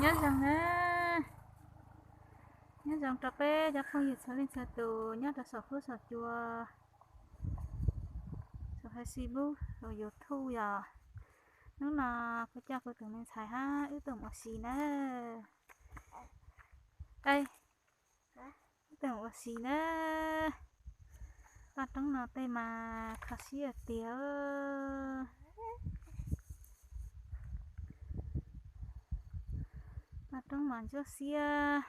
Nyob zoo na, nyob zoo rau peb cov phooj ywg txhua leej txhua tus nyob rau saum huab saum cua, saum Facebook, saum YouTube yom. Hnub no kuv coj kuv tus me ntxhais hab wb tuaj mus ua si na. Wb tuaj mus ua si na. Toj roob no tej mas kho siab tiag. Toj roob mas ntsuab xiab,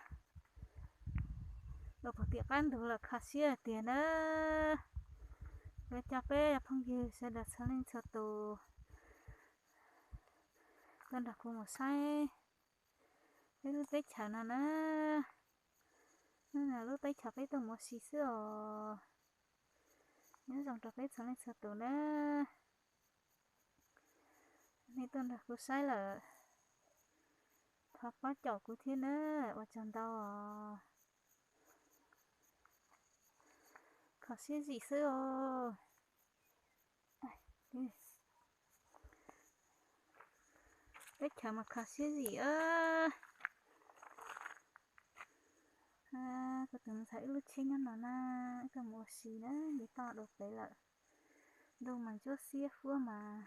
los puag tim qab ntug los kho siab tiag na. Kuv coj peb cov phooj ywg sawv daws txhua leej txhua tus tuaj nrog kuv mus saib peb lub teb chaws no na. Lub teb chaws peb tuaj mus ua si xwb os. Nyob zoo rau peb txhua leej txhua tus na. Nej tuaj nrog kuv saib lawm, thov pab caum kuv thiab na, ua tsaug ntau os. Kho siab zim xwb os. Teb chaws mas kho siab zim. Kuv tus me ntxhais wb lub tsheb nyob no na, wb tuaj mus ua si na, nce toj dua pem lawm. Ntuj mas ntsuab xiab, huab mas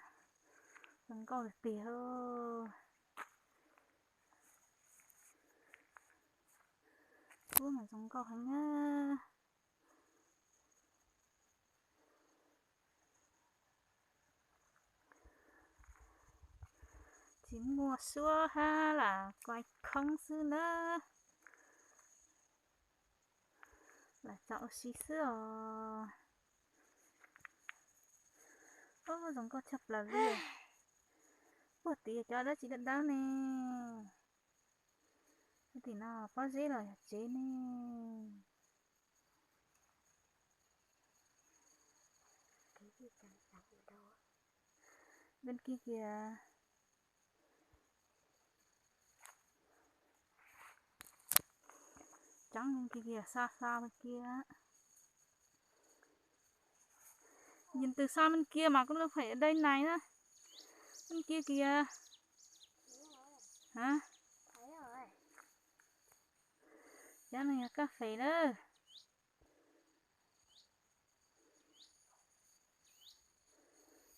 zoo nkauj tiag tiag. Huab mas zoo nkauj heev na. Tsis muaj suab hab lam kuav khoob xwb na. Lam tso ua si xwb os. Ub, zoo nkauj tshaj plaws li. Puag tim cov dab tsi dawb dawb ne. Puag tim no pob zeb los yog tsev ne. Pem kiag kiag. Tseev kiag kiag, xa xa pem kiag. Yus twg xa pem kiag mas kuj lub phem dai nais na. Pem kiag kiag. Cov no yog kas fes lawm.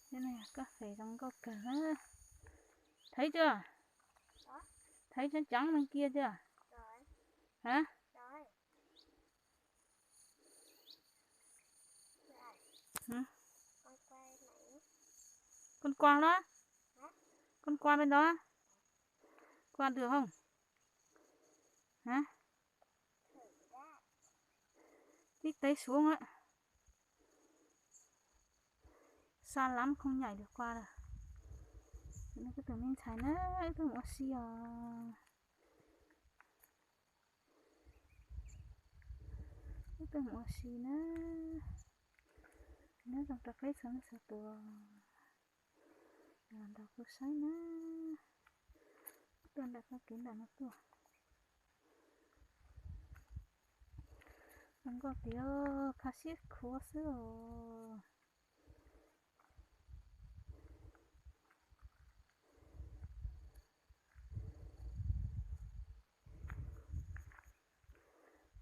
Cov no yog kas fes zoo nkauj kawg na. Thaiv tso, thaiv tso, tseev pem kiag tso. Ha? Con qua đó. Con qua bên đó. Qua được không? Hả? Tí té xuống á. Xa lắm không nhảy được qua đâu. Tus me ntxhais na, wb tuaj mus ua si os. Wb tuaj mus ua si na. Nyob zoo rau peb txhua leej txhua tus los nrog kuv saib na. Tuaj ntawm txoj kev ntawm no tuaj. Zoo nkauj tiag, kho siab khuav xwb os.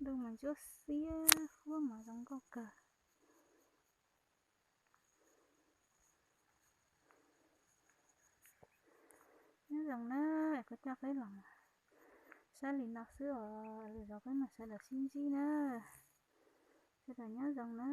Ntuj mas ntsuab xiab, huab mas zoo nkauj kawg. Nyob zoo na, kuv coj peb los saib li no xwb os, lwm zaus peb mam sawv daws sib ntsib na. Sawv daws nyob zoo na.